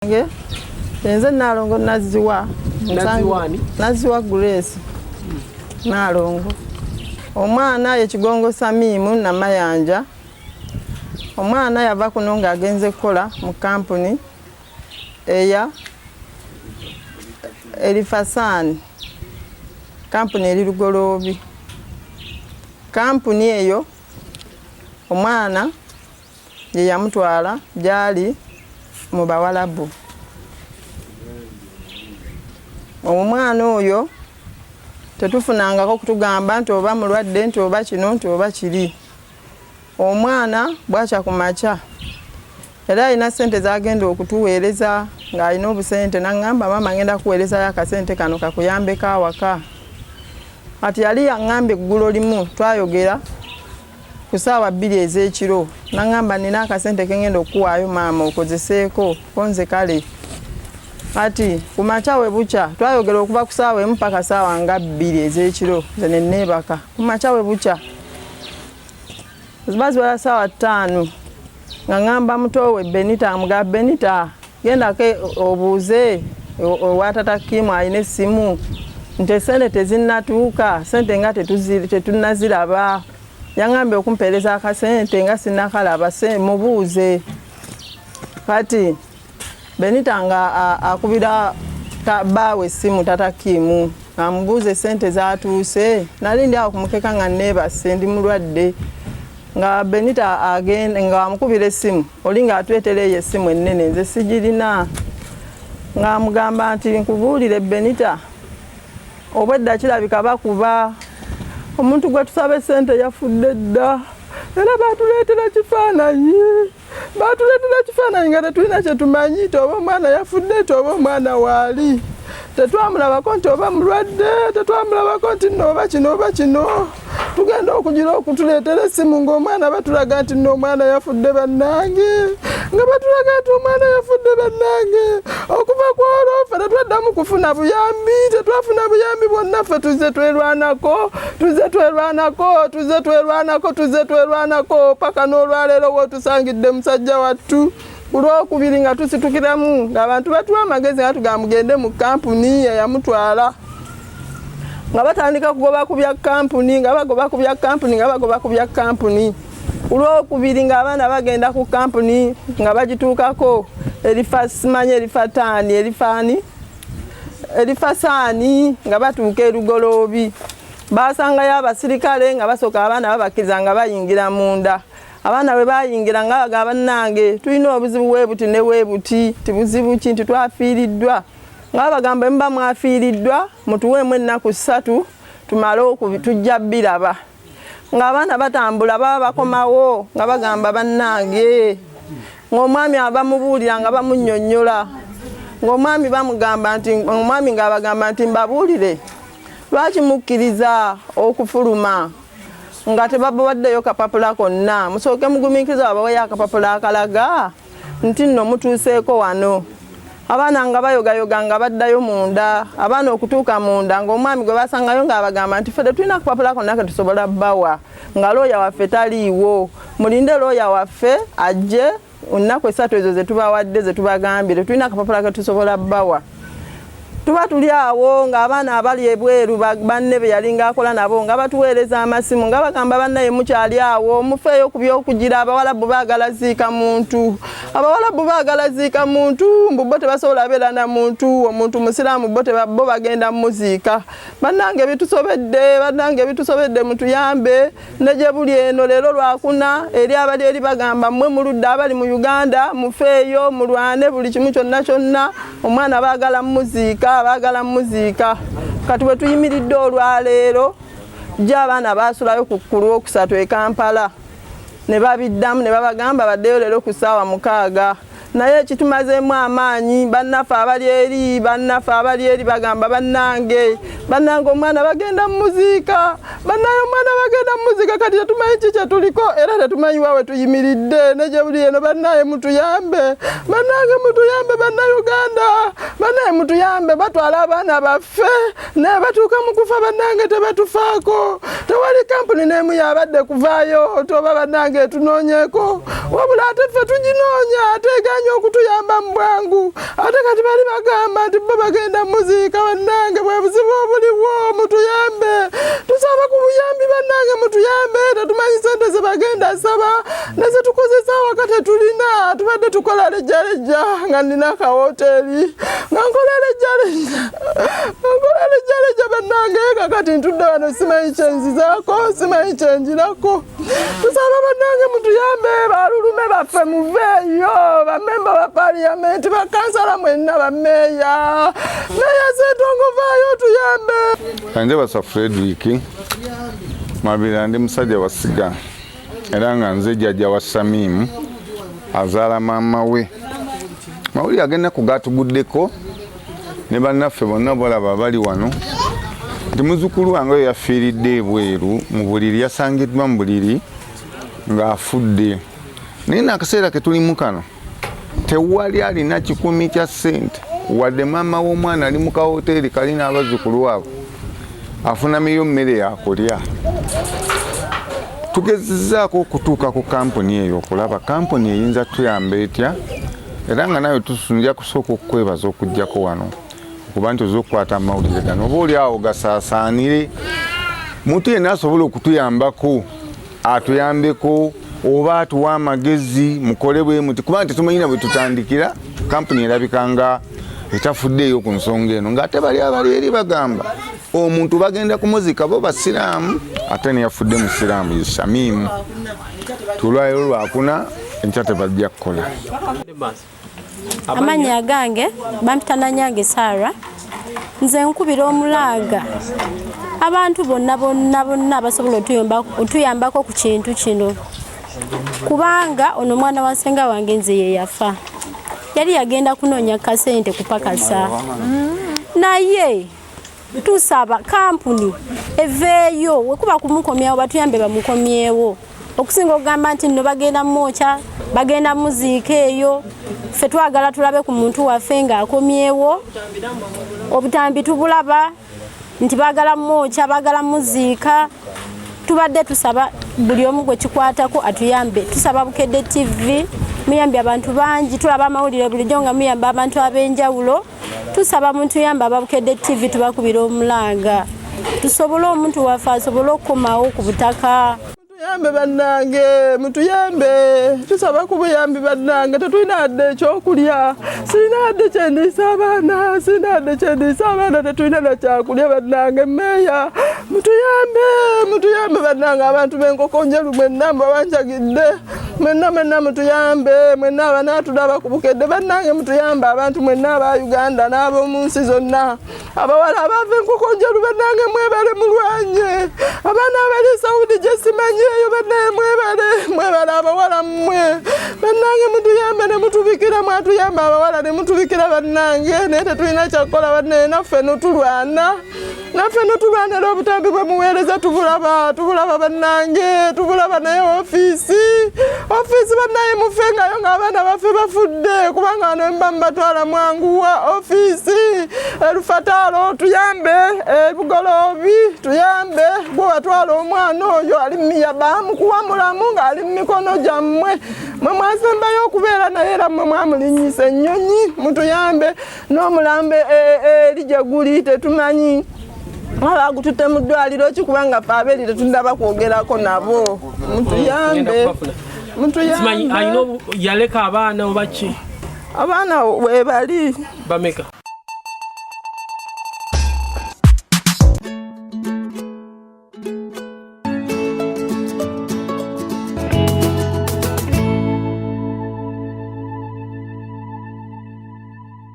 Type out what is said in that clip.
Nge nze Nalongo Nazziwa. Nazziwa ani? Nazziwa Grace Nalongo. Omwana ye Kigongo Samimu Namayanja. Omwana yava kuno ng'agenze kukola mu kampuni eya Erifasaani, kampuni eri Lugoloobi. Kampuni eyo omwana ye yamutwala gyali mu Bawalabu. Omwana oyo tetufunangako kutugamba nti oba mulwadde, nti oba kino, nti oba kiri. Omwana bwakya ku makya era alina ssente z'agenda okutuweereza, ng'alina obusente, n'aŋŋamba, "Maama, ngenda kuweerezayo akasente kano kakuyambeko awaka." Kati yali yaŋŋamba eggulo limu, twayogera ku ssaawa 2 ez'ekiro, n'aŋŋamba, "Nina akasente ke ngenda okukuwaayo, maama, okozeseeko." Ko nze kale. Kati ku makya we bukya, twayogera okuva ku ssaawa 1 paka ssaawa nga 2 ez'ekiro, nze ne neebaka. Ku makya we bukya, ziba ziwera ssaawa 5, nga ŋŋamba muto we Benita, mugamba, "Benita, gendako obuuze owa tata Kimu alina essimu nti esente tezinnatuuka, sente nga tetunnaziraba. Yaŋŋambye okumpeereza akasente nga sinnakalaba, mubuuze." Kati Benita nga akubira bbaawe essimu, tata Kimu, amubuuza esente zatuuse. Nali ndi awo ku mukeka nga neebase, ndi mulwadde, nga Benita agenda nga amukubira essimu, oli ng'atuleetera eyo essimu ennene, nze sigirina, ng'amugamba nti, "Nkubuulire Benita, obwedda kirabika bakuba omuntu gwe tusaba essente yafudde dda, era batuleetera kifaananyi, batuleetera kifaananyi nga tetulina kye tumanyi nti oba omwana yafudde, nti oba omwana waali. Tetwamulabako nti oba mulwadde, tetwamulabako nti nno oba kino oba kino. Tugenda okugira okutuleetera essimu ng'omwana batulaga nti nno omwana yafudde. Bannange, nga batulaga nti omwana yafudde. Bannange, okuva ku olwo ffe tetwaddamu kufuna buyambi, tetwafuna buyambi bwonna. Ffe tuzze twerwanako, tuzze twerwanako, tuzze twerwanako, tuzze twerwanako paka n'olwaleero wootusangidde musajja wattu. Ku Lwokubiri nga tusitukiramu, ng'abantu batuwa amagezi nga tugamba mugende mu kampuni eyamutwala, nga batandika kugoba ku bya kampuni, nga bagoba ku bya kampuni, nga bagoba ku bya kampuni. Ku Lwokubiri ng'abaana bagenda ku kampuni, nga bagituukako, erifa simanyi erifataani, erifaani, erifasaani, nga batuuka erugoloobi basangayo abasirikale, nga basooka abaana babakkiriza nga bayingira munda. Abaana bwe bayingira nga bagamba, "Bannange, tulina obuzibu weebuti ne weebuti." Ti buzibu ki? Nti twafiiriddwa. Nga bagamba, "Muba mwafiiriddwa, mutuweemu ennaku 3 tumale tujja biraba." Ng'abaana batambula baba bakomawo nga bagamba, "Bannange," ng'omwami bamubuulira nga bamunnyonnyola, ng'omwami bamugamba nti, omwami ng'abagamba nti, "Mbabuulire, lwaki mukkiriza okufuluma nga tebabawaddeyo kapapula konna? Musooke mugumiikiriza babaweyo akapapula akalaga nti nno mutuuseeko wano." Abaana nga bayogayoga nga baddayo munda. Abaana okutuuka munda, ng'omwami gwe basangayo ng'abagamba nti, "Ffe tetulina kupapula konna ke tusobola bbawa nga looya waffe taliiwo. Mulinde looya waffe ajje nnaku 3 ezo ze tubawadde, ze tubagambye. Tetulina akapapula ke tusobola bbawa." Tuba tuli awo ng'abaana abali ebweru, banne be yalinga akola nabo, nga batuweereza amasimu nga bagamba, "Bannaye, mukyali awo, mufeeyo ku byokugira. Abawalabu baagala ziika muntu, abawalabu baagala ziika muntu, mbu bo tebasobola beera na muntu, omuntu musiraamu, bo bo bagenda muziika. Bannange, bitusobedde, bannange, bitusobedde, mutuyambe." Ne gye buli eno leero Lwakuna, eri abali eri bagamba, "Mmwe muludde abali mu Uganda, mufeeyo mulwane buli kimu kyonna kyonna. Omwana baagala muziika, baagala muziika." Kati bwe tuyimiridde olwaleero, jjo abaana baasulayo ku Lwokusatu e Kampala, ne babiddamu ne babagamba baddeyo leero ku ssaawa 6. Naye ekitumazeemu amaanyi, bannaffe abali eri, bannaffe abali eri bagamba, "Bannange, bannange, omwana bagenda mumuziika. Bannange, omwana bagenda mumuziika." Kati tetumanyi ki kyetuliko era tetumanyi wa we tuyimiridde ne gye buli eno. Bannaye, mutuyambe, bannange, mutuyambe, Bannayuganda, bannaye. Bannaye mutuyambe, batwala abaana baffe naye batuuka mu kufa bannange tebatufaako. Tewali kampuni n'emu yabadde kuvaayo toba bannange etunoonyeeko, wabula ate ffe tuginoonya ate eganye okutuyamba mu bwangu. Ate kati bali bagamba nti bo bagenda muziika. Bannange bwe buzibu obuliwo, mutuyambe, tusaba ku buyambi bannange mutuyambe. Tetumanyi sente ze bagenda saba ne zetukozesa awaka tetulina. Tubadde tukola lejjalejja nga nina akawoteeri nga nkola lejjalejja, nga nkola lejjalejja bannange. Kakati ntudde wano simanyi kyenzizaako, simanyi kyenjirako. Tusaba bannange mutuyambe, balulume baffe muveeyo, bamemba ba paliyamenti, bakansala mwenna, bameeya, meeya Ssentongo vaayo otuyambe. Nze Basa Frederick Mabira, ndi musajja wa Siga era nga nze jjajja wa Samimu azaala maama we. Mawulire ag'ennaku gatuguddeko ne bannaffe bonna bolaba bali wano nti muzzukulu wange oyo yafiiridde ebweru mu buliri, yasangiddwa mu buliri ng'afudde. Naye n'akaseera ke tulimu kano tewali alina 1,000 kya ssente, wadde maama w'omwana ali mu kawoteeri kali n'abazzukulu abo afunamiyo mmere yakulya. Tugezezzaako okutuuka ku kampuni eyo okulaba kampuni eyinza tuyamba etya, era nga nawe nja kusooka okukwebaza okugjako wano okuba nti oza okukwata amawulire gano, oba oli awo gasaasaanire muntu yenna asobola okutuyambako atuyambeko oba atuwa amagezi mukole bwe muti, kuba nti tumanyina bwe tutandikira. Kampuni erabika nga etafuddeeyo ku nsonga eno, ng'ate bali abali eri bagamba omuntu bagenda kumuzika bo basiraamu, ate neyafudde musiraamu ye Shamimu. Tulwayo lwakuna enkya tebajja kukola. Amannya agange bampita Nanyange Sara. Nze nkubira omulanga abantu bonna bonna bonna abasobola otuyambako ku kintu kino, kubanga ono omwana wa ssenga wange nze ye yafa. Yali yagenda kunoonya kasente kupakasa, naye tusaba kampuni eveeyo wekuba kumukomyawo batuyambe bamukomyewo, okusinga okugamba nti nno bagenda mwokya, bagenda muziika eyo. Ffe twagala tulabe ku muntu waffe ng'akomyewo. Obutambi tubulaba nti baagala mwokya, baagala muziika. Tubadde tusaba buli omu gwe kikwatako atuyambe. Tusaba Bukedde TV, muyambye abantu bangi, tulaba amawulire bulijjo nga muyamba abantu ab'enjawulo. Tusaba mutuyambe aba Bukedde TV, tubakubira omulanga tusobole omuntu waffe asobole okukomawo ku butaka. Mutuyambe bannange, mutuyambe, tusaba ku buyambi bannange. Tetulina wadde ekyokulya, sirina wadde kyendiisa abaana, sirina wadde kyendiisa abaana, tetulina na kyakulya bannange. Meeya mutuyambe, mutuyambe bannange. Abantu b'enkoko njeru mwenna mbawanjagidde mwenna mwenna mutuyambe, mwenna abanaatulaba ku Bukedde bannange mutuyambe. Abantu mwenna aba Uganda n'ab'omu nsi zonna, abawala abava enkoko njeru bannange mwebale mulwanye, abaana abali Saudi gye simanyi eyo bannange mwebale, mwebale abawala mmwe bannange mutuyambe ne mutubikira, mwatuyamba abawala ne mutubikira bannange, naye tetulina kyakukola bannange. Naffe notulwana, naffe notulwanira obutambi bwe muweereza tubulaba, tubulaba bannange, tubulaba. Naye ofiisi, ofiisi bannaye mufengayo ng'abaana baffe bafudde, kubanga wano mba mubatwala mwanguwa. Ofiisi erufataalo tuyambe, ebugoloobi tuyambe, gwe watwala omwana oyo ali miyaba mukuwa mulamu ng'ali mu mikono gyammwe, mwe mwasembayo okubeera naye era mmwe mwamulinnyisa ennyonyi. Mutuyambe n'omulambo eri gye guli tetumanyi, abagututte mu ddwaliro ki, kubanga ffe abeeri tetundaba kwogerako nabo. Mutuyambe, Simanyi mutuyambe. Alina yaleka abaana oba ki? Abaana webali. Bameka?